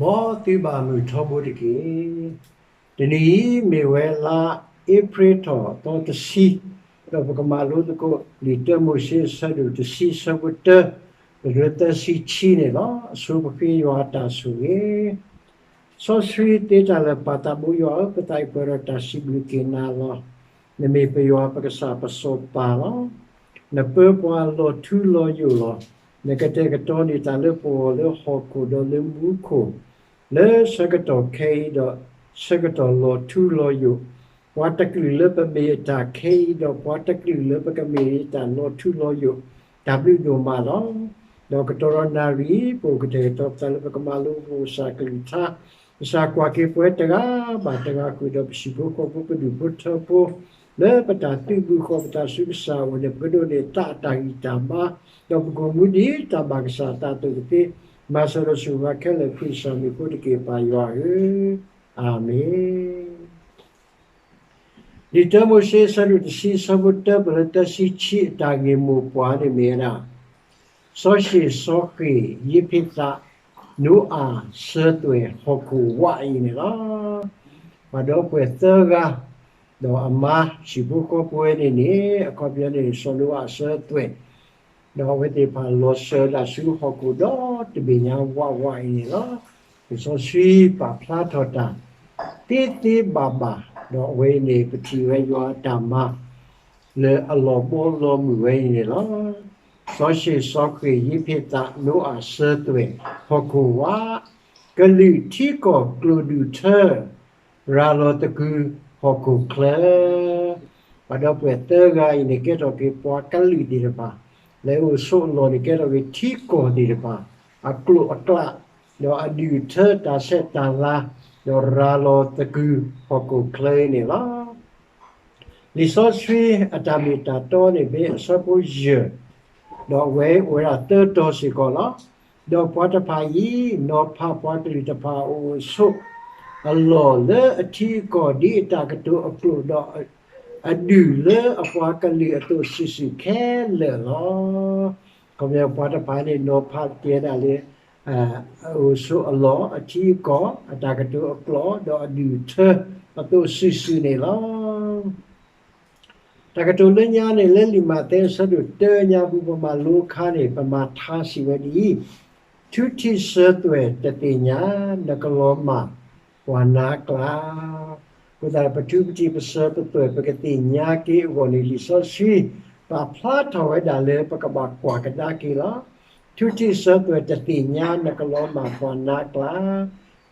မ်သုဘၣ်မုာ်ထီဘိတက့ၢ်. တနံၤအံၤမ့ၢ်ဝဲလါအ့ဖြ့ၣ်ထီၣ်သီတဆံ, ဒီးပကမၤလိသကိးလံာ်တၢမိၤၡ့အဆၢဒိၣ်တဆံအဆၢဖိတၢ, ပကရၢသၢဆံဆံန့ၣ်လီၤ. အဆိပဃ့ယွၤအတၢ်ဆိၣ်ဂ့ၤ စီဆှံသ့တၢ်လၢာ် ပၢ်သးဘိယွၤဧၢ, ပသးအံၤပှဲၤဒီးတၢ်စံးဘျုးက့ၤနၤလီၤ. နမ့ၢ်ပယွၤပကစၢ်ပစီၤပၤလီၤ. နပၢပှၤလီၤထူလီၤယိာ်လီၤ. နကတဲာ်ကတီၤန့ၢ်တၢ်လၢပဂီၢ်လၢဟီၣ်ခိၣ်ဒီးလၢမူခိၣ်, လၢဆၢကတီၢ်ခဲအံၤဒီးဆၢကတီၢ်လီၤထူလီၤယိာ်, ပှၤတကလုာ်လၢပမ့ၢ်အတၢ်ခဲအံၤဒီးပှၤတကလုာ်လၢပကမ့ၢ်အတၢ်လီၤထူလီၤယိာ်, တၢ်ဘျုးဒိၣ်မးလီၤ. ဒီးကတီၢ်ဒီးနၣ်ရံၣ် ပအိၣ်ကတဲာ်ကတီၤပသးလၢပကမၤလိပကစၢ်ကလုၢ်ကထါ, ကစၢ်ကွၢ်က့ၤပှၤတဂၤဘၣ်တဂၤဃုာ်ဒီးပဟံၣ်ဖိဃီဖိပဒူၣ်ဖိထၢဖိ, လၢပတၢ်သုးဘူးဃီၤပတၢ်ဆူကစၢ်အအိၣ်န့ၣ် ပကဒိးန့ၢ်သးအတၢ်ဂံၢ်တၢ်ဘါ, ဒီးပကအိၣ်မူဒ်တၢ်ဘၣ်ကစၢ်အသးအသိးတသ့, မၤစၢၤဒီးဆိၣ်ဂ့ၤခဲလၢာ်ခရံာ်ကစၢ်မံၤအဃိတက့ၢ် ပၢ်ယွၤဧၢ, အၤမ့ၣ်. လံာ်တၢမိၤၡ့အဆၢဒိၣ်တဆံအဆၢဖိတၢ ပလၢသၢဆံဆံအတၢ်ဂ့ၢ်မိၢ်ပှၢ်န့ၣ်မ့ၢ်ဝဲဒၣ် စီၤၡ့ၣ်စီၤဃ့ၢ် ယ့ဖ့းသး နိအၣ် စၢၤသွဲၣ် ဟီၣ်ခိၣ်ဝးအံၤန့ၣ်လီၤ. ပှၤဒီပုၢ်ဝဲၢ်သၢဂၤ ဒီးအမါ ဟံၣ်ဖိဃီဖိဝဲန့ၣ်န့ၣ် အခီပညီန့ၣ် စီၤနိအၣ်စၢၤသွဲၣ် ဒီးအဝဲသ့ၣ်တဖၣ်လီၤစၢၤဒၣ်ဆူဟီၣ်ခိၣ်ဒီတဘ့ၣ်ညါဝးဝးအံၤန့ၣ်လီၤ. လံာ်စီဆှံပာ်ဖျါထီၣ်တၢ် သ့သ့ဘၣ်ဘၣ် ဒီးအဝဲအံၤန့ၣ် ပထံၣ်ဝဲယွၤအတၢ်မၤ လၢအလီၤဘီလီၤမုၢ်ဝဲအံၤန့ၣ်လီၤ. စီၤၡ့ၣ်စီၤဃ့ၢ် ယ့ဖ့းသး နိအၣ်စၢၤသွဲၣ် ဟီၣ်ခိၣ်ဝး ကလုာ်ထံကီၢ်ကျိၣ်ဒူၣ်ထၢ ရၤလီၤသကုၤဟီၣ်ခိၣ်ချၢ ပှၤဒီပုၢ်ဝဲၢ်သၢဂၤအံၤန့ၣ် ကဲထီၣ်က့ၤပှၤကလုာ်သ့ၣ်တဖၣ် လၢအအိၣ်ဆိးအလီၢ်န့ၣ် ကဲထီၣ်က့ၤထံကီၢ်သ့ၣ်တဖၣ် အကျိာ်အကျး ဒီးအဒူၣ်အထၢတၢ်ဆဲးတၢ်လၤ ဒီးရၤလီၤသကုၤဟီၣ်ခိၣ်ချၢအံၤန့ၣ်လီၤ. လံာ်စီဆှံအတၢ်မ့ၢ်တၢ်တီန့ၣ် မ့ၢ်အဆၢဖိယဲၢ် ဒီးအဝဲအိၣ်ဝဲဒၣ်သၢတီၤစ့ၢ်ကီးလီၤ. ဒီးပှၤတဖၣ်အံၤ နီၤဖးပှၤကလုာ်တဖၣ်အအိၣ်အဆိး အလီၢ်လၢအထံအကီၢ်ဒ်အတၢ်ကတိၤအကျိာ်ဒီး အဒူၣ်လၢအပှၤကလုာ်အသိးစုာ်စုာ်ခဲလၢာ်လီၤ. ခီပညီပှၤတဖၣ်န့ၣ် နီၤဖးကဲဒၣ်လၢ အအိၣ်ဆိးအလီၢ် အထံအကီၢ် အတၢ်ကတိၤအကျိာ် ဒီးအဒူၣ်အထၢအသိးစုာ်စုာ်န့ၣ်လီၤ. တၢ်ကတိၤလၢညါန့ၣ် လၢလံာ်မးသဲအဆၢဒိၣ်တၢညါပူၤ ပမၤလိအခါန့ၣ် ပမၤထါစံးဝဲဒ်အံၤ, ထုးထံၣ်စၢၤသွဲၣ်တသ့ၣ်ညါ နကလီၤမၢ်ပှၤနါကျါ အဃိသတး ပထုးပထံၣ်ပစၢၤပသွဲၣ် ပကသ့ၣ်ညါက့ၤအဂီၢ်န့ၣ် လံာ်စီဆှံ ပာ်ဖျါထီၣ်ဝဲဒၣ်လၢပကဘၣ်ကွၢ်ကဒါက့ၤလီၤ. ထုးထံၣ်စၢၤသွဲၣ်တသ့ၣ်ညါ နကလီၤမၢ်ပှၤနါကျါ,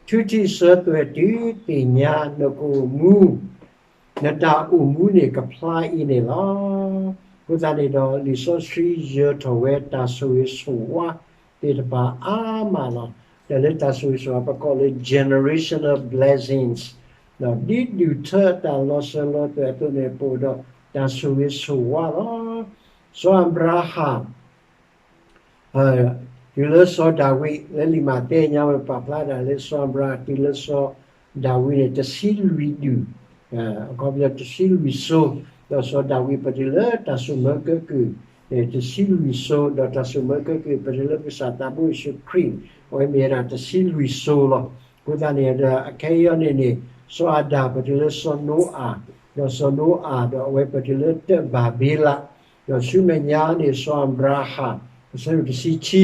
ထုးထံၣ်စၢၤသွဲၣ်တုၤသ့ၣ်ညါနကအိၣ်မူ နတၢ်အိၣ်မူန့ၣ်ကဖျါအံၤန့ၣ်လီၤ. အဃိသတးန့ၣ်ဒီး လံာ်စီဆှံယၢၤထီၣ်ဝဲတၢ်ဆိၣ်ဂ့ၤဆိၣ်ဝါသ့ၣ်တဖၣ်အါမးလီၤ. တၢ်လၢတၢ်ဆိၣ်ဂ့ၤဆိၣ်ဝါ ပကိးလၢ generational blessings ဒ်ဒူၣ်ထၢတၢ်လီၤစၢၤလီၤသွဲၣ်အသိးန့ၣ် ပအိၣ်ဒီးတၢ်ဆိၣ်ဂ့ၤဆိၣ်ဝါလီၤ. စီၤအၤဘြၤဟၣ် တုၤလၢစီၤဒၤဝံး လၢလံာ်မးသဲညါဝဲပာ်ဖျါဒၣ်လၢစီၤအၤဘြၤဟၣ်တုၤလၢစီၤဒၤဝံးန့ၣ် တဆံလွံၢ်ဒူၣ်, အခီပညီတဆံလွံၢ်စိၤ, ဒီးစီၤဒၤဝံးပတုၤလၢတၢ်ဆိၣ်မၢကဲကုၢ်န့ၣ် တဆံလွံၢ်စိၤ, ဒီးတၢ်ဆိၣ်မၢကဲကုၢ် ပတုၤလၢပကစၢ်သးဘိယ့ၣ်ၡူးခရံာ် အဝဲမ့ၢ်ဝဲဒၣ်တဆံလွံၢ်စိၤလီၤ. အဃိသတးန့ၣ်ဒီး အခဲအံၤန့ၣ်န့ၣ် စီၤအၤဒၣ်ပတုၤလၢစီၤနိအၤ, ဒီးစီၤနိအၤဒီးအဝဲပတုၤလၢတၢ်ဘၤဘ့လး, ဒီးဆူမဲာ်ညါန့ၣ် စီၤအၤဘြၤဟၣ် အဆၢဒိၣ်တဆံခံ,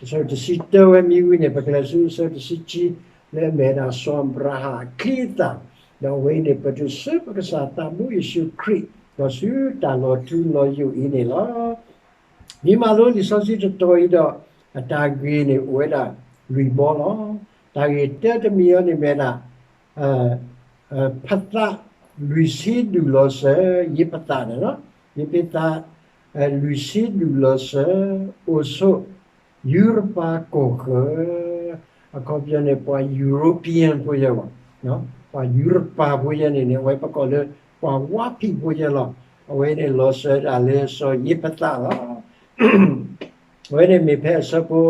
အဆၢဒိၣ်တဆံတၢဝဲမံဝံၤန့ၣ် ပကလဲၤဆူအဆၢဒိၣ်တဆံခံ လၢအမ့ၢ်ဝဲဒၣ်စီၤအၤဘြၤဟၣ်အချံအသၣ်, ဒီးအဝဲအံၤန့ၣ် ပတုၤဆူပကစၢ်သးဘိယ့ၣ်ၡူးခရံာ် ဒီးဆူတၢ်လီၤထူလီၤယိာ်အံၤန့ၣ်လီၤ. မ့ၢ်မၤလိလံာ်စီဆှံတတီၤအံၤဒီး အတၢ်ဂ့ၢ်န့ၣ်အိၣ်ဝဲဒၣ်လွံၢ်ဘီလီၤ. တၢ်ဂ့ၢ်တၢတမံၤအံၤန့ၣ်မ့ၢ်ဝဲဒၣ် ဖသးလွံၢ်ဆံဒူၣ်လီၤစၢၤ ယ့ဖသးန့ၣ်လီၤ. ယ့ဖသး လွံၢ်ဆံဒူၣ်လီၤစၢၤ အိၣ်ဆိး ယူရပၤကီၢ်ဃၢၤ, အခီပညီန့ၣ် ပှၤ European ဖိယဲၢ်လီၤ. ပှၤယူရပၤဖိယဲၢ်န့ၣ်န့ၣ် အဝဲပကိးလၢ ပှၤဝါဖံးဖိယဲၢ်လီၤ. အဝဲန့ၣ်လီၤစၢၤဒၣ်လၢစီၤယ့ဖသးလီၤ. အဝဲန့ၣ်မ့ၢ်ဖဲအဆၢဖိ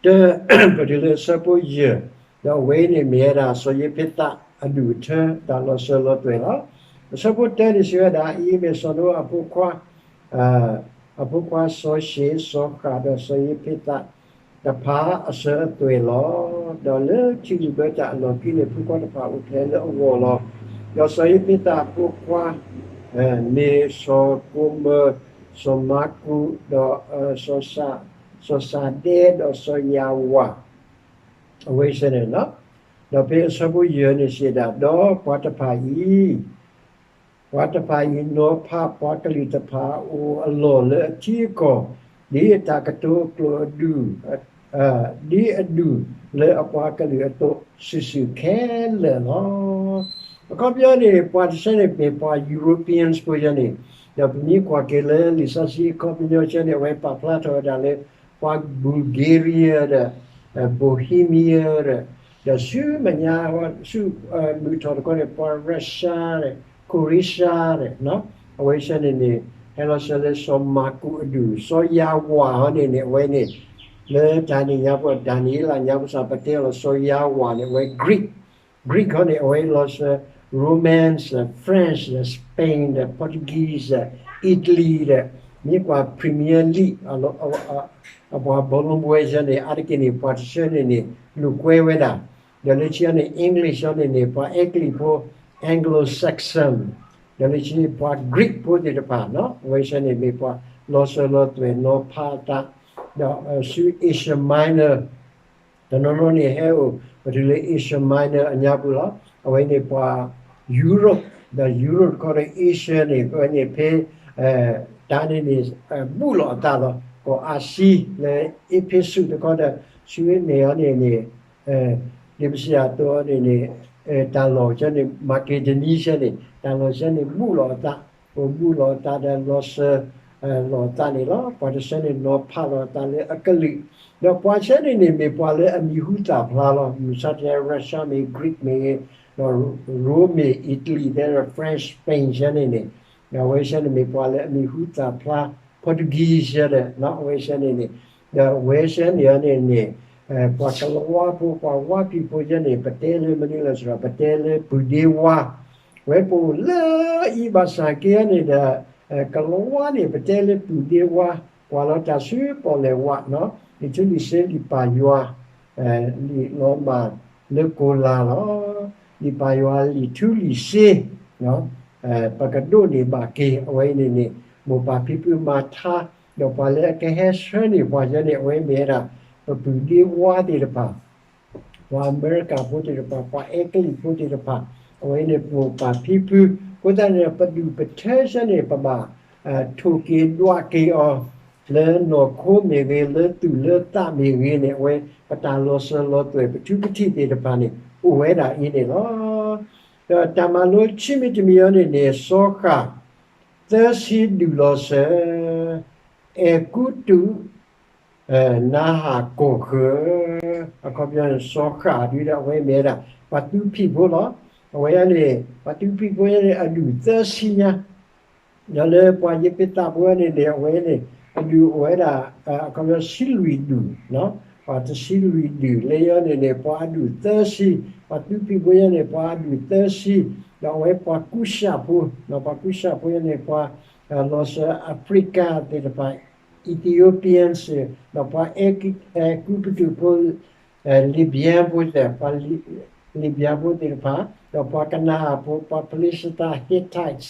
တၢ ပတုၤလၢအဆၢဖိယဲၢ်, ဒီးအဝဲန့ၣ်မ့ၢ်ဝဲဒၣ်စီၤယ့ဖ့သးအဒူၣ်အထၢတၢ်လီၤစၢၤလီၤသွဲၣ်လီၤ. အဆၢဖိတၢန့ၣ်စံးဝဲဒၣ် အံၤမ့ၢ်စီၤနိအၤအဖိခွါ, အဖိခွါစီၤၡ့ၣ်, စီၤဃၣ်, ဒီးစီၤယ့းဖ့းသးတဖၣ်အစၢၤအသွဲၣ်လီၤ. ဒီးလၢထံလုာ်ဘၢတၢ်အလီၢ်ခံန့ၣ် ဖိခွါတဖၣ်အိၣ်ဖျဲၣ်လၢအဂီၢ်လီၤ. ဒီးစီၤယ့းဖ့းသးအဖိခွါ မ့ၢ်စီၤကိမၢၤ, စီၤမၤကူး, ဒီး စီၤစၤဒဲ, ဒီးစီၤယၤဝၣ်, အဝဲစ့ၢ်န့ၣ်လီၤ. ဒီးဖဲအဆၢဖိယဲၢ်န့ၣ်စံးဒၣ်, ဒီးပှၤတဖၣ်အံၤ ပှၤတဖၣ်အံၤ နီၤဖးပှၤကလုာ်တဖၣ်အအိၣ်အလီၢ်လၢအထံအကီၢ်, ဒ်အတၢ်ကတိၤအကျိာ်အဒူၣ်, ဒ်အဒူၣ်လၢအပှၤကလုာ်အသိး စုာ်စုာ်ခဲလၢာ်လီၤ. အခီပညီန့ၣ် ပှၤတဆၢန့ၣ်မ့ၢ်ပှၤ Europeans ဖိယဲန့ၣ်, ဒီးပမ့ၢ်ကွၢ်က့ၤလၢလံာ်စီဆှံအခီပညီဆၢန့ၣ် အဝဲပာ်ဖျါထီၣ်ဝဲဒၣ်လၢ ပှၤ Bulgaria ဒီး Bohemia ဒီး ဒီးဆူမဲာ်ညါ ဆူမုၢ်ထီၣ်တခီန့ၣ် ပှၤ Russia ဒီး Croatia ဒီး အဝဲဆၢန့ၣ်န့ၣ် ဟဲလီၤစၢၤလၢစီၤမၤကူးအဒူၣ်, စီၤယၤဝၣ်ဟီန့ၣ်န့ၣ် အဝဲန့ၣ် လၢတၢ်နံၣ်ညါပှၤ တၢ်နံၣ်လၢညါပူၤစ့ၢ် ပတဲလီၤစီၤယၤဝၣ်န့ၣ် အဝဲ Greek, Greek ဟီန့ၣ် အဝဲလီၤစၢၤ Romans, French, Spain, Portuguese, Italy ဒီး မ့ၢ်ကွၢ် Premier League အပှၤဘောလုံးပွဲဆၢန့ၣ် အါတက့ၢ်န့ၣ် ပှၤတဆၢန့ၣ်န့ၣ် လိာ်ကွဲဝဲဒၣ်, ဒီးလၢခံန့ၣ် English ဟီန့ၣ်န့ၣ် ပှၤအဲကလံးဖိ Anglo-Saxon, ဒီးလၢခံပှၤ Greek ဖိသ့ၣ်တဖၣ် အဝဲဆၢန့ၣ် မ့ၢ်ပှၤလီၤစၢၤလီၤသွဲၣ်နီၤဖးအသး, ဒီးဆူ Asia Minor တနီၤနီၤန့ၣ်ဟဲအိၣ်ပတုၤလၢ Asia Minor အညါပူၤလီၤ. အဝဲန့ၣ်ပှၤ Europe, ဒီး Europe တခီဒီး Asia န့ၣ် အဝဲန့ၣ်ဖဲ တၢ်န့ၣ်န့ၣ် ဘူၣ်လီၤအသးလီၤ. ကီၢ်အၤစံလၢအ့းဖ့းစူးတခီဒီး ဆူမဲာ်ညါန့ၣ်န့ၣ် ဒ်ပစံးအသိးန့ၣ်န့ၣ် တၢ်လီၢ်ဆၢန့ၣ် Macedonia ဆၢန့ၣ် တၢ်လီၢ်ဆၢန့ၣ်ဘူၣ်လီၤအသး, ပဘူၣ်လီၤအသးဒီးလီၤစၢၤလီၤအသးန့ၣ်လီၤ. ပှၤတဆၢန့ၣ်နီၤဖးလီၤအသးလၢအကလုာ်, ဒီးပှၤဆၢန့ၣ်န့ၣ် မ့ၢ်ပှၤလၢအမံၤဟူသၣ်ဖျါလီၤ. မုၢ်ဆါတနံၤ Russia မ့ၢ်ဂ့ၤ Greek မ့ၢ်ဂ့ၤ, ဒီး Rome မ့ၢ်ဂ့ၤ Italy ဒီး French Spain ဆၢန့ၣ်န့ၣ် အဝဲဆၢန့ၣ်မ့ၢ်ပှၤလၢအမံၤဟူသၣ်ဖျါ Portuguese ဆၢဒီး အဝဲဆၢန့ၣ်န့ၣ်, ဒီးအဝဲဆၢန့ၣ်န့ၣ်န့ၣ် ပှၤကလၤဝါဖိ ပှၤဝါဖံးဖိယဲန့ၣ် ပတဲလၢမနုၤလဲၣ်စ့ၢ်ကီး ပတဲလၢပုၢ်ဒ့ဝါ, ဝဲပအိၣ်လၢအံၤဘၣ်ဆၣ်က့န့ၣ်ဒီး ကလၤဝါန့ၣ် ပတဲလၢပုၢ်ဒ့ဝါ, ကွၢ်လီၤတၢ်ဆူပီၣ်လဲၣ်ဝး လံာ်ထူလံာ်စ့လံာ်ပၢ်ယွၤ လံာ်လီၤမၢ်လၢကိလၤလီၤ. လံာ်ပၢ်ယွၤလံာ်ထူလံာ်စ့ ပကဒိးန့ၢ်ဘၣ်က့ၤ အဝဲအံၤန့ၣ်န့ၣ် မိၢ်ပၢ်ဖံဖုမၤထါ, ဒီးပှၤလၢအကဟဲဆှၢန့ၢ်ပှၤယဲန့ၣ် အဝဲမ့ၢ်ဝဲဒၣ် ပပုၢ်ဒ့ဝါသ့ၣ်တဖၣ်, ပှၤအမဲရကၤဖိသ့ၣ်တဖၣ်, ပှၤအဲကလံးဖိသ့ၣ်တဖၣ်, အဝဲန့ၣ်မိၢ်ပၢ်ဖံဖု, အဃိသတးန့ၣ် ပဒူၣ်ပထၢဆၢန့ၣ် ပဘၣ်ထိၣ်က့ၤဒွးက့ၤအီၤ လၢနီၢ်ခိမ့ၢ်ဂ့ၤ, လၢသူၣ်လၢသးမ့ၢ်ဂ့ၤန့ၣ် အဝဲပတၢ်လီၤစၢၤလီၤသွဲၣ် ပထူပထံးသ့ၣ်တဖၣ်န့ၣ် အိၣ်ဝဲဒၣ်အံၤန့ၣ်လီၤ. ဒီးတၢ်မၤလိခံမံၤတမံၤအံၤန့ၣ်န့ၣ် စီၤဃၣ် သၢဆံဒုၣ်လီၤစၢၤ အဲၤကူပတူး နၤဟၣ်ကီၢ်ဃၢၤ, အခီပညီန့ၣ် စီၤဃၣ်ဒုဒီး အဝဲမ့ၢ်ဝဲဒၣ် ပှၤသူဖံးဖိလီၤ. အဝဲန့ၣ် ပှၤသူဖံးဖိန့ၣ် အဒူၣ်သၢဆံညါ, ဒီးလၢပှၤယ့းဖ့းသးဖိန့ၣ်န့ၣ် အဝဲန့ၣ် အဒူၣ်အိၣ်ဝဲဒၣ် အခီပညီဆံလွံၢ်ဒူၣ်, ပှၤတဆံလွံၢ်ဒူၣ်, လၢယဲန့ၣ်န့ၣ် ပှၤအဒူၣ်သၢဆံ, ပှၤသူဖံးဖိယဲန့ၣ် ပှၤအဒူၣ်သၢဆံ, ဒီးအဝဲပှၤကူၡးဖိ, ပှၤကူၡးဖိယဲန့ၣ် ပှၤလီၤစၢၤ Africa သ့ၣ်တဖၣ် Ethiopians ဒီးပှၤအဲၤကူပတူးဖိ Libyan ဖိသ့ၣ်, ပှၤ Libyan ဖိသ့ၣ်တဖၣ်, ဒီးပှၤကနၤအၣ်ဖိ, ပှၤဖလ့ၡသး Hittites,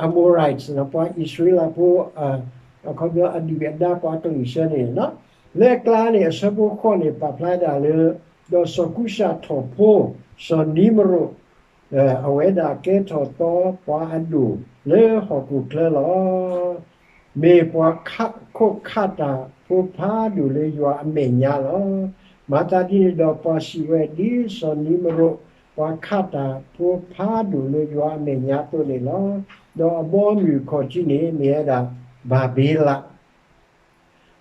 Amorites ဒီးပှၤအံၣ်စရ့လးဖိ အခီပညီအဒုၣ်အဒါပှၤကလုာ်ဆၢန့ၣ်လီၤ. လၢအကျါန့ၣ် အဆၢဖိဃိးန့ၣ် ပာ်ဖျါဒၣ်လၢ ဒီးစီၤကူၡးထီၣ်ဖိ စီၤနံမရိး အဝဲဒၣ်ကဲထီၣ်သီပှၤအဒိၣ်လၢဟီၣ်ခိၣ်ချၢလီၤ. မ့ၢ်ပှၤခိးခးတၢ်ဖိဖးဒိၣ်လၢယွၤအမဲာ်ညါလီၤ. မၤသးဒ်န့ၣ်ဒီးပှၤစံးဝဲ ဒ်စီၤနံမရိး ပှၤခးတၢ်ဖိဖးဒိၣ်လၢယွၤအမဲာ်ညါအသိးန့ၣ်လီၤ. ဒီးအဘီအမုၢ်အခီၣ်ထံးန့ၣ် မ့ၢ်ဝဲဒၣ် ဘၤဘ့လး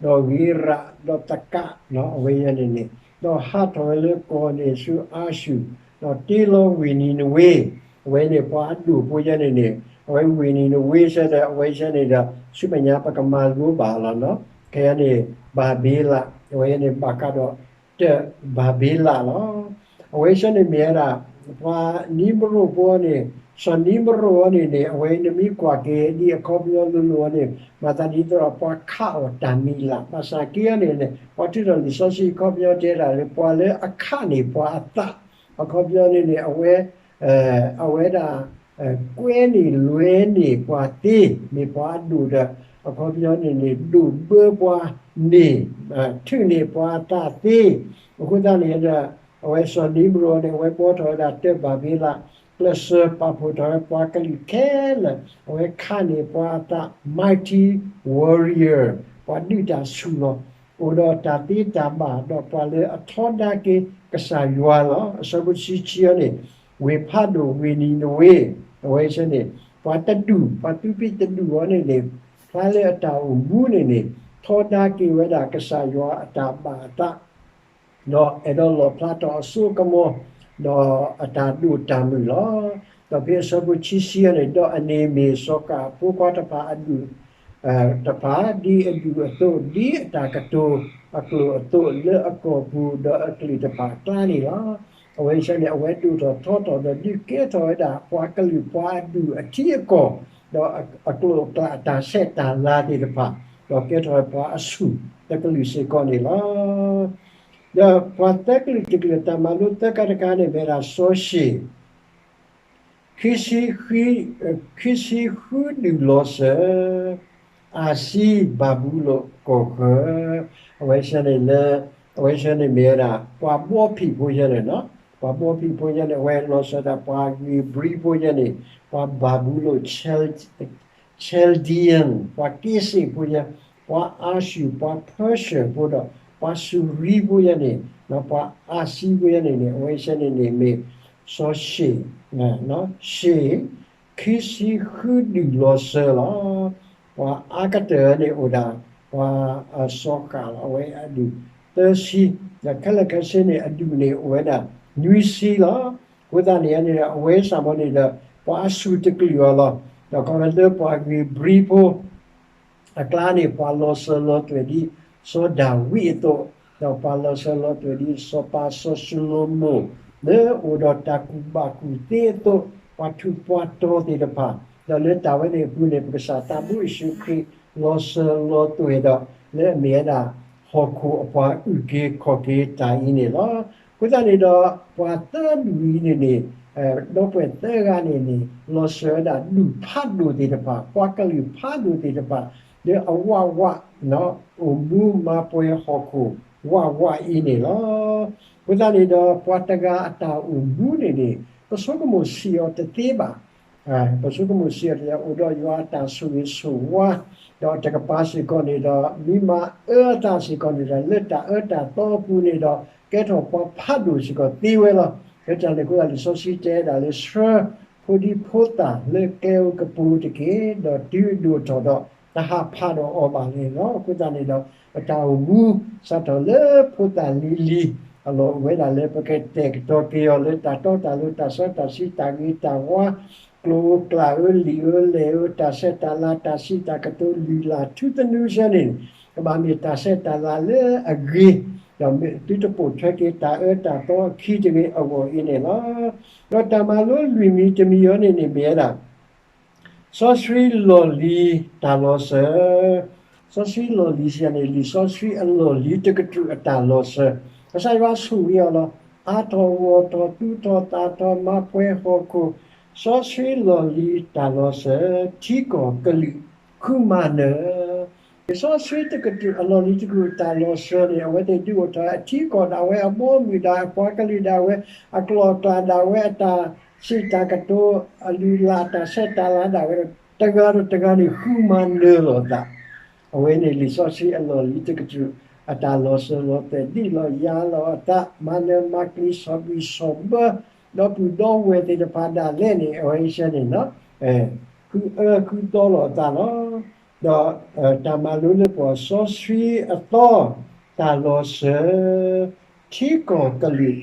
ဒီးဂ့ၤရး ဒီးသကး အဝဲယဲန့ၣ်န့ၣ်, ဒီးဟးထီၣ်ဝဲလၢကီၢ်န့ၣ်ဆူအၤၡူၢ်, ဒီးတ့လီၤဝ့ၢ်နံၤနဝ့, အဝဲန့ၣ်ပှၤအဒိၣ်ဖိယဲန့ၣ်န့ၣ်, အဝဲဝ့ၢ်နံၤနဝ့ဆၢဒီး အဝဲဆၢန့ၣ်ဒီး ဆူမဲာ်ညါပကမၤလိဘၣ်လီၤနီၤ, ခဲအံၤန့ၣ် ဘၤဘ့လး အဝဲန့ၣ် ဘၣ်ဃးဒီး တၢ်ဘၤဘ့လးလီၤ. အဝဲဆၢန့ၣ်မ့ၢ်ဝဲဒၣ် ပှၤနံမရိးဖိန့ၣ် စီၤနံမရိၣ်အံၤန့ၣ်န့ၣ် အဝဲနမ့ၢ်ကွၢ်က့ၤဒ်အခီပညီလိၤလိၤအံၤန့ၣ် မၤသးဒ်သိးဒီးပှၤခးအီၣ်တၢ်မံၤလၢ်, ဘၣ်ဆၣ်က့အံၤန့ၣ်န့ၣ် ပှၤထုးထီၣ်လံာ်စီဆှံအခီပညီတဲဒၣ်လၢ ပှၤလၢအခးန့ၢ်ပှၤအသး, အခီပညီန့ၣ်န့ၣ် အဝဲ အဝဲဒၣ် ကွဲန့ၢ်လွဲန့ၢ်ပှၤသ့, မ့ၢ်ပှၤအဒိၣ်ဒီး အခီပညီန့ၣ်န့ၣ် ဒိၣ်ဘၢပှၤန့ၢ်, ထုးန့ၢ်ပှၤအသးသ့, အဃိသတးန့ၣ်ဒီး အဝဲစီၤနံမရိၣ်န့ၣ် အဝဲဘှီထီၣ်ဝဲဒၣ်တၢ်ဘၣ်ဘ့လး ကျဲးစၢးပာ်ဖှိၣ်ထီၣ်ဝဲပှၤကလုာ်ခဲလၢာ်, အဝဲခးန့ၢ်ပှၤအသး mighty warrior ပှၤဒုးတၢ်ဆူၣ်လီၤ, အိၣ်ဒီးတၢ်သ့တၢ်ဘၣ် ဒီးပှၤလၢအထီဒါက့ၤကစၢ်ယွၤလီၤ. အဆၢဖိတဆံခံအံၤန့ၣ် ဝ့ၢ်ဖးဒိၣ်ဝ့ၢ်နံၤနဝ့ အဝဲဆၢန့ၣ် ပှၤတဒူၣ် ပှၤသူးပံးတဒူၣ်အံၤန့ၣ်န့ၣ် ဖျါလၢအတၢ်အိၣ်မူန့ၣ်န့ၣ် ထီဒါက့ၤဝဲဒၣ်ကစၢ်ယွၤအတၢ်ဘၣ်အသး ဒီးအဲၣ်ဒိးလီၣ်ဖျါထီၣ်အစိအကမီၤ ဒီးအတၢ်ဒိၣ်တၢ်မုၢ်လီၤ. ဒီးဖဲအဆၢဖိခံဆံအံၤန့ၣ် ဒီးအန့ၣ်မ့ၢ်စီၤကၤအဖိခွါတဖၣ်အဒူၣ် တဖၣ် ဒ်အဒူၣ်အသိး ဒ်အတၢ်ကတိၤအကျိာ်အသိး လၢအကီၢ်ပူၤ ဒီးအကလုာ်တဖၣ်အကျါန့ၣ်လီၤ. အဝဲဆၢန့ၣ် အဝဲဒိၣ်ထီၣ်ထီထီၣ်ဒီးဒုးကဲထီၣ်ဝဲဒၣ် ပှၤကလုာ်ပှၤအဒူၣ်အထံအကီၢ် ဒီးအကျိာ်အကျဲအတၢ်ဆဲးတၢ်လၤသ့ၣ်တဖၣ် ဒီးကဲထီၣ်ဝဲပှၤအဆူၣ်တကလုာ်စ့ၢ်ကီးန့ၣ်လီၤ. ဒီးပှၤသၢကလုာ်တကလုာ်အတၢ်မၤလိသၢခါတခါန့ၣ် မ့ၢ်ဝဲဒၣ်စီၤၡ့ၣ် ခံဆံဃု, ခံဆံဃုဒူၣ်လီၤစၢၤ, အၤစံဘၤဘူလိၣ်ကီၢ်ဃၢၤ, အဝဲဆၢန့ၣ်လၢ အဝဲဆၢန့ၣ်မ့ၢ်ဝဲဒၣ် ပှၤဘီဖံးဖိယဲန့ၣ်, ပှၤဘီဖံးဖိယဲန့ၣ် အဝဲလီၤစၢၤဒၣ်ပှၤဧ့ၤဘြံၤဖိယဲန့ၣ်, ပှၤဘၤဘူလိၣ် Chaldean ပှၤက့စ့ၣ်ဖိယဲ, ပှၤအၤၡူၢ် ပှၤဖၢၡၢၣ်ဖိဒီး ပှၤစူၤရံဖိယဲန့ၣ်, ပှၤအၤစံဖိယဲန့ၣ်န့ၣ် အဝဲဆၢန့ၣ်န့ၣ်မ့ၢ် စီၤၡ့ၣ်, ၡ့ၣ် ခံဆံဃုဒူၣ်လီၤစၢၤလီၤ. ပှၤအါကတၢၢ်န့ၣ်အိၣ်ဒၣ် ပှၤအစီၤဃၣ်လီၤ အဝဲအဒူၣ်သၢဆံ, ဒီးခဲလၢာ်ခဲဆ့န့ၣ် အဒူၣ်န့ၣ်အိၣ်ဝဲဒၣ်နွံဆံလီၤ. အဃိသတးန့ၣ်န့ၣ်ဒီး အဝဲစၢ်မီၤန့ၣ်ဒီး ပှၤအဆူၣ်တကလုာ်အီၤလီၤ. ဒီးခီဖျိလၢပှၤဧ့ၤဘြံၤဖိ အကျါန့ၣ် ပှၤလီၤစၢၤလီၤသွဲၣ်ဒ်စီၤဒၤဝံးအသိး, ဒီးပှၤလီၤစၢၤလီၤသွဲၣ်ဒ်စီၤပၤစီၤၡလိၤမိၣ် လၢအအိၣ်ဒီးတၢ်ကူၣ်ဘၣ်ကူၣ်သ့အသိး, ပှၤထူးပှၤတီၤသ့ၣ်တဖၣ်, ဒီးလၢတၢ်ဝဲန့ၣ်အပူၤန့ၣ် ပကစၢ်သးဘိယ့ၣ်ၡူးခရံာ် လီၤစၢၤလီၤသွဲၣ်ဒီး လၢအမ့ၢ်ဝဲဒၣ် ဟီၣ်ခိၣ်အပှၤအုၣ်က့ၤခီၣ်က့ၤတၢ်အံၤန့ၣ်လီၤ. အဃိသတးန့ၣ်ဒီး ပှၤသၢဒူၣ်အံၤန့ၣ်န့ၣ် ဒီပုၢ်ဝဲၢ်သၢဂၤန့ၣ်န့ၣ် လီၤစၢၤဝဲဒၣ်ဒူၣ်ဖးဒိၣ်သ့ၣ်တဖၣ်, ပှၤကလုာ်ဖးဒိၣ်သ့ၣ်တဖၣ် လၢအဝးဝး အိၣ်မူမၤပှဲၤဟီၣ်ခိၣ်ဝးဝးအံၤန့ၣ်လီၤ. အဃိသတးန့ၣ်ဒီး ပှၤတဂၤအတၢ်အိၣ်မူန့ၣ်န့ၣ် ပဆိကမိၣ်ဆံးအီၤတသ့ဘၣ်. ပဆိကမိၣ်ဆံးအီၤတသ့ အိၣ်ဒီးယွၤအတၢ်ဆိၣ်ဂ့ၤဆိၣ်ဝါ, ဒီးတကပၤစ့ၢ်ကီးန့ၣ်ဒီး မ့ၢ်မၤအၢအသးစ့ၢ်ကီးန့ၣ်ဒီး လၢတၢ်အၢတၢ်သီအပူၤန့ၣ်ဒီး ကဲထီၣ်ပှၤဖးဒိၣ်စ့ၢ်ကီးသ့ဝဲလီၤ. လၢတၢ်န့ၣ်အဃိသတး လံာ်စီဆှံတဲဒၣ်လၢ ဆှၢဖိဒံဖိသၣ်လၢကျဲဧိၤကပူၤတက့ၢ်, ဒီးတုၤအဒိၣ်ထီၣ်ဒီး တဟးဖးဒီးအီၤဘၣ်န့ၣ်လီၤ. အဃိသတးန့ၣ်ဒီး ပတၢ်အိၣ်မူ စးထီၣ်လၢဖိသၣ်လံၤလံၤ အလီၢ်အိၣ်ဝဲဒၣ်လၢပကတဲာ်ကတီၤက့ၤအီၤလၢတၢ်တီတၢ်လိၤ တၢ်စီတၢ်ဆှံ တၢ်ဂ့ၤတၢ်ဝါ ကျိၤဧိၤကျၢ်ဧိၤ လံာ်ဧိၤလဲၢ်ဧိၤ တၢ်ဆဲးတၢ်လၤ တၢ်စံးတၢ်ကတိၤ လုၢ်လၢ်ထူသနူဆၢန့ၣ် ကဘၣ်မ့ၢ်တၢ်ဆဲးတၢ်လၤလၢအဂ့ၤ, ဒီးသုတပိာ်ထွဲက့ၤတၢ်အၢတၢ်သီအခံတဂ့ၤအဂီၢ်အံၤန့ၣ်လီၤ. ဒီးတၢ်မၤလိလွံၢ်မံၤတမံၤအံၤန့ၣ်န့ၣ်မ့ၢ်ဝဲဒၣ် စီဆှံလီၢ်လံၤတၢ်လီၤစၢၤ, စီဆှံလီၢ်လံၤစံးန့ၣ် လံာ်စီဆှံအလီၢ်လံၤတကတြူၢ်အတၢ်လီၤစၢၤ, ကစၢ်ယွၤဆိၣ်ဂ့ၤအီၤလီၤ. အါထီၣ်ဂီၢ်ထီၣ်သူၣ်ထီၣ်သးထီၣ်မၤပှဲၤဟီၣ်ခိၣ်, စီဆှံလီၢ်လံၤတၢ်လီၤစၢၤ, ထံကီၢ်ကလုာ်ဃုမၤနၢၤ လံာ်စီဆှံတကတြူၢ်အလီၢ်လံၤတကတြူၢ်အတၢ်လီၤစၢၤန့ၣ် အဝဲသ့ၣ်ဒုးအိၣ်ထီၣ်အထံကီၢ်ဒၣ်ဝဲ အဘီအမုၢ်ဒၣ်ဝဲ အပှၤကလုာ်ဒၣ်ဝဲ အကျိာ်အကျဲဒၣ်ဝဲ အတၢ်စံးတၢ်ကတိၤ အလုၢ်အလၢ် အတၢ်ဆဲးတၢ်လၤဒၣ်ဝဲ တဂၤဒီးတဂၤန့ၣ် ဃုမၤနၢၤလိာ်အသး, အဝဲန့ၣ်လံာ်စီဆှံအလီၢ်လံၤတကတြူၢ် အတၢ်လီၤစၢၤလီၤသွဲၣ် ဒံးလီၤယၤလီၤအသး မၤနၢၤမၤကျံၤ ဆီၣ်ဘံၣ်ဆီၣ်ဘၢ ဒီပုၢ်ဒီဝဲၢ်သ့ၣ်တဖၣ်ဒၣ်လဲာ်န့ၣ် အဝဲအံၤစဲန့ၣ် ဃုအၢဃုသီလိာ်အသးလီၤ. ဒီးတၢ်မၤလိလၢပှၤစီဆှံအသီ တၢ်လီၤစၢၤ ထံကီၢ်ကလုာ်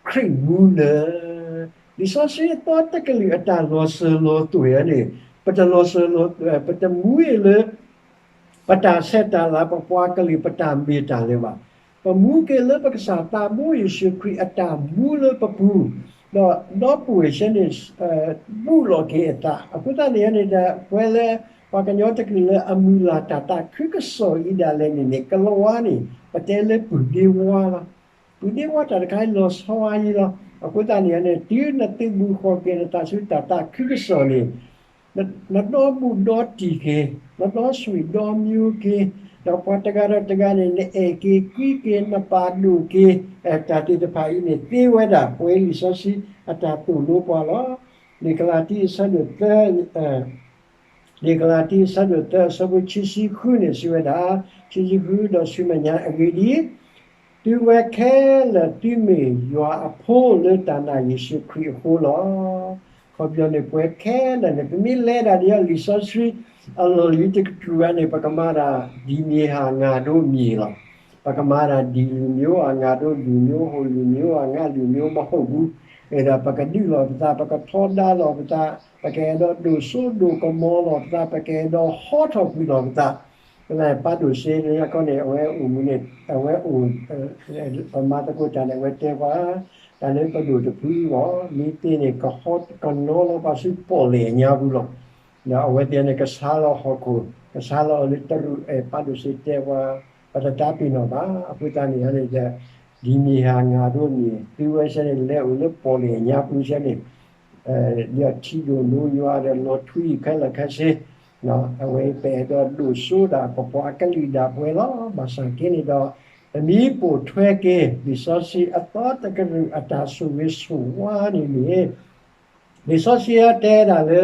ခရံာ်မူနၢၤ, လံာ်စီဆှံအသီတကလုာ်အတၢ်လီၤစၢၤလီၤသွဲၣ်န့ၣ် ပတလီၤစၢၤလီၤ ပတမူအ့ၣ်လၢ ပတၢ်ဆဲးတၢ်လၤ ပပှၤကလုာ် ပတၢ်မ့ၢ်တၢ်လၢၤဘၣ်. ပမူက့ၤလၢပကစၢ်သးဘိယ့ၣ်ၡူးခရံာ်အတၢ်မူလၢပပူၤ ဒီးဒီပုၢ်ဝဲၢ်ဆၢန့ၣ် ဘူၣ်လီၤက့ၤအသး, အဃိသတးန့ၣ်န့ၣ်ဒီး ပဝဲလၢ ပှၤကညီတကလုာ်လၢအမုၢ်လၢ်တၢ်သးခုကစီၣ်အံၤဒၣ်လဲာ်န့ၣ်န့ၣ် ကလီၤဝါန့ၣ် ပတဲလၢပုၢ်ဒ့ဝါလီၤ. ပုၢ်ဒ့ဝါတၢ်တခါအံၤလီၤဆီအံၤလီၤ. အဃိသတးန့ၣ်န့ၣ် တုၤနသုးဘူးဃီၤက့ၤနသးဆူတၢ်သးခုကစီၣ်န့ၣ် နဒီဘူးဒီတံၢ်က့ၤ, နဒီဆွေဒီမျိုးက့ၤ, ဒီးပှၤတဂၤဒီးတဂၤန့ၣ် နအဲၣ်က့ၤကွံက့ၤ နပာ်ဒိၣ်က့ၤ, တၢ်သ့ၣ်တဖၣ်အံၤန့ၣ် သ့ဝဲဒၣ် ပဝဲလံာ်စီဆှံအတၢ်သိၣ်လိပှၤလီၤ. လံာ်ကလၤတံ အဆၢဒိၣ်သၢ လံာ်ကလၤတံ အဆၢဒိၣ်သၢ အဆၢဖိခံဆံဃုန့ၣ် စံးဝဲဒၣ်, ခံဆံဃုဒီးဆူမဲာ်ညါ အဂ့ၢ်ဒ်အံၤ, သုဝဲခဲလၢာ်သုမ့ၢ်ယွၤအဖိလၢတၢ်နာ်ယ့ၣ်ၡူးခရံာ်အဃိလီၤ. ခီပညီန့ၣ် ပဝဲခဲလၢာ်န့ၣ် ပမ့ၢ်လဲၤဒၣ်ဒ်အံၤ လံာ်စီဆှံအလီၢ်လံၤတကတြူၢ်ဧါန့ၣ် ပကမၤဒၣ်ဒ်မ့ၢ်ဧါ ငါတို့မြေ လီၤ. ပကမၤဒၣ်ဒ်လူမျိုးဧါ ငါတို့လူမျိုး ဟိုလူမျိုးဧါ ငါလူမျိုး မဟုတ်ဘူး, ဒီးပကဒုးလီၤပသး ပကထီဒါလီၤပသး ပကအဲၣ်ဒိးဒိၣ်စိဒိၣ်ကမီၤလီၤပသး ပကအဲၣ်ဒိးဟီထီၣ်ကွံာ်လီၤပသး, ပၢ်ဒိၣ်စ့ညါခီန့ၣ် အဝဲအိၣ်မူန့ၣ် အဝဲအိၣ် ပမၤသကိးတၢ်န့ၣ် အဝဲတဲပှၤ တၢ်လၢပဒိၣ်တဖုအဂီၢ် မ့ၢ်သ့န့ၣ် ကဟီကနီၤလီၤပှၤဆူပီၣ်လဲၣ်အညါပူၤလီၤ. ဒီးအဝဲသ့ၣ်န့ၣ် ကဆါလီၤဟီၣ်ခိၣ် ကဆါလီၤအီၤလၢတရူး အဲၣ် ပၢ်ဒိၣ်စ့တဲပှၤ ပတတၢ်ပ့ၤနီၣ်ဘၣ်. အဃိသတးန့ၣ်န့ၣ်ဒီး ဒ်မ့ၢ်ဧါ ငါတို့မြေ သုဝဲဆၢန့ၣ် လဲၤအိၣ်လၢပီၣ်လဲၣ်အညါပူၤဆၢန့ၣ် ဒီးထံဒိၣ်နိယွၤဒီးလီၤထွံခဲလၢာ်ခဲဆ့, အဝဲပအဲၣ်ဒိးဒိၣ်စိဒၣ် ပပှၤကလုာ်ဒၣ်ပှဲၤလီၤ. ဘၣ်ဆၣ်က့န့ၣ်ဒီး ပမ့ၢ်ပိာ်ထွဲက့ၤ လံာ်စီဆှံအသီတကတြူၢ်အတၢ်ဆိၣ်ဂ့ၤဆိၣ်ဝါန့ၣ်န့ၣ် လံာ်စီဆှံတဲဒၣ်လၢ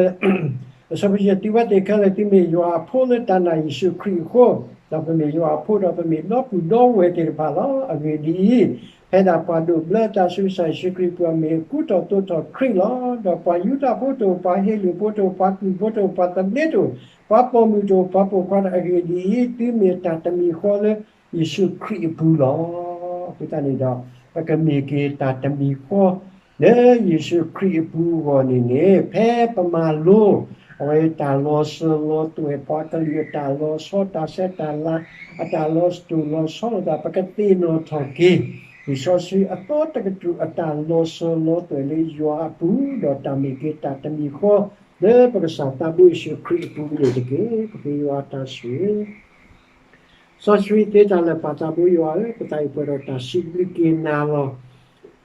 အဆၢဖိ သုဝဲသ့ၣ်ခဲလၢာ်သုမ့ၢ်ယွၤအဖိလၢတၢ်နာ်ယ့ၣ်ၡူးခရံာ်အဃိ, ဒီးပမ့ၢ်ယွၤအဖိဒီးပမ့ၢ်ဒီပုၢ်ဒီဝဲၢ်သ့ၣ်တဖၣ်လီၤ. အဂ့ၢ်ဒ်အံၤ, ဖဲဒၣ်ပှၤဒိးဘျၢတၢ်ဆူကစၢ်ယ့ၣ်ၡူးခရံာ်အပူၤအမ့ၢ်အကူတီၢ်သိးထီၣ်ခရံာ်လီၤ. ဒီးပှၤယူဒၤဖိတအိၣ်, ပှၤဟ့းလူၤဖိတအိၣ်, ပှၤကုၢ်ဖိတအိၣ်, ပှၤသဘျ့တအိၣ်, ပှၤပိာ်မုၣ်တအိၣ်, ပှၤပိာ်ခွါတအိၣ်, အဂ့ၢ်ဒ်အံၤ, သုမ့ၢ်တၢ်တမံၤဃီလၢယ့ၣ်ၡူးခရံာ်အပူၤလီၤ. အဃိသတးန့ၣ်ဒီး ပကမ့ၢ်က့ၤတၢ်တမံၤဃီ လၢယ့ၣ်ၡူးခရံာ်အပူၤအဂီၢ်န့ၣ်န့ၣ် ဖဲပမၤလိ အဝဲတၢ်လီၤစၢၤလီၤသွဲၣ် ပှၤကလုာ်အတၢ်လီၤဆီ တၢ်ဆဲးတၢ်လၤ အတၢ်လီၤစၢၤလီၤဆီလိာ်သး ပကသ့ၣ်နီၣ်ထီၣ်က့ၤ လံာ်စီဆှံအသီတကတြူၢ်အတၢ်လီၤစၢၤလီၤသွဲၣ်လၢယွၤအပူၤ ဒီးတၢ်မ့ၢ်က့ၤတၢ်တမံၤဃီ လၢပကစၢ်သးဘိယ့ၣ်ၡူးခရံာ်အပူၤန့ၣ်တက့ၢ်. ပဃ့ယွၤအတၢ်ဆိၣ်ဂ့ၤ စီဆှံသ့တၢ်လၢာ် ပၢ်သးဘိယွၤဧၢ, ပသးအံၤပှဲၤဒီးတၢ်စံးဘျုးက့ၤနၤလီၤ.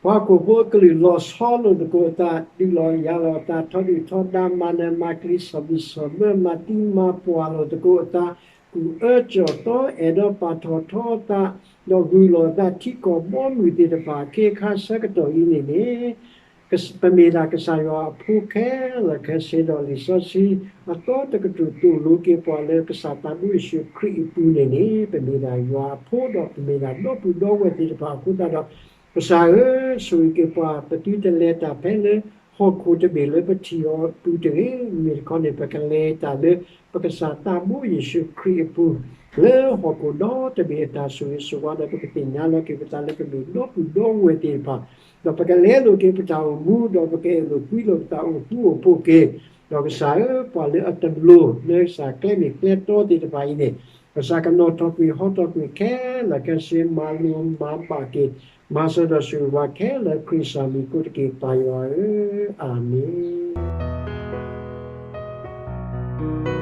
ပှၤဟီၣ်ခိၣ်ဖိအကလုၢ်လီၤဆီလိာ်သကိးအသး, ဒုးလီၤယၤလီၤအသး, ထီဒုၣ်ထီဒါ, မၤနၢၤမၤကျံၤ, ဆီၣ်ဘံၣ်ဆီၣ်ဘၢ, မၤသံမၤပှၢ်လိာ်သကိးအသး, ကူၣ်အၢကၠီၣ်သီ, အဲၣ်ဒိးပာ်ထီၣ်ထီအသး, ဒီးဂုာ်လီၤအသး ထံကီၢ်ဘီမုၢ်သ့ၣ်တဖၣ် အခ့အခါဆၢကတီၢ်အံၤန့ၣ်န့ၣ် ပမ့ၢ်ဒၣ်ကစၢ်ယွၤအဖိခဲလၢာ်ခဲဆ့ဒီး လံာ်စီဆှံအသီတကတြူၢ်သိၣ်လိက့ၤပှၤလၢ ကစၢ်သးဘိယ့ၣ်ၡူးခရံာ်အပူၤန့ၣ်န့ၣ် ပမ့ၢ်ဒၣ်ယွၤအဖိဒီး ပမ့ၢ်ဒၣ်ဒီပုၢ်ဒီဝဲၢ်သ့ၣ်တဖၣ်အဃိသတးဒီး ကစၢ်ဧၢ, ဆိၣ်ဂ့ၤက့ၤပှၤ ပသုတလဲၤတၢ်ဖဲလၢ ဟီၣ်ခိၣ်တဘ့ၣ်လၢပထံၣ်အီၤအပူၤတဂ့ၤ. မ့မ့ၢ်တခီန့ၣ် ပကလဲၤတၢ်လၢ ပကစၢ်သးဘိယ့ၣ်ၡူးခရံာ်အပူၤ လၢဟီၣ်ခိၣ်ဒီတဘ့ၣ်အတၢ်ဆိၣ်ဂ့ၤဆိၣ်ဝါဒီး ပကသ့ၣ်ညါလီၤက့ၤပသးလၢ ပမ့ၢ်ဒီပုၢ်ဒီဝဲၢ်သ့ၣ်တဖၣ် ဒီးပကလဲလိာ်က့ၤပတၢ်အိၣ်မူ ဒီးပကအဲၣ်လိာ်ကွံလိာ်ပသးအိၣ်ဃူအိၣ်ဖိးက့ၤ, ဒီးကစၢ်ဧၢ, ပှၤလၢအတလိၤလၢကစၢ်ကျဲမ့ၢ်ကျဲတီသ့ၣ်တဖၣ်အံၤန့ၣ် ကစၢ်ကနီၣ်ထီၣ်ကွံာ်ဟီထီၣ်ကွံာ်ခဲလၢာ်ခဲဆ့ မၤလိမၤဘၣ်က့ၤ မၤစၢၤဒီးဆိၣ်ဂ့ၤပှၤခဲလၢာ် ခရံာ်ကစၢ်မံၤအဃိတက့ၢ် ပၢ်ယွၤဧၢ, အၤမ့ၣ်.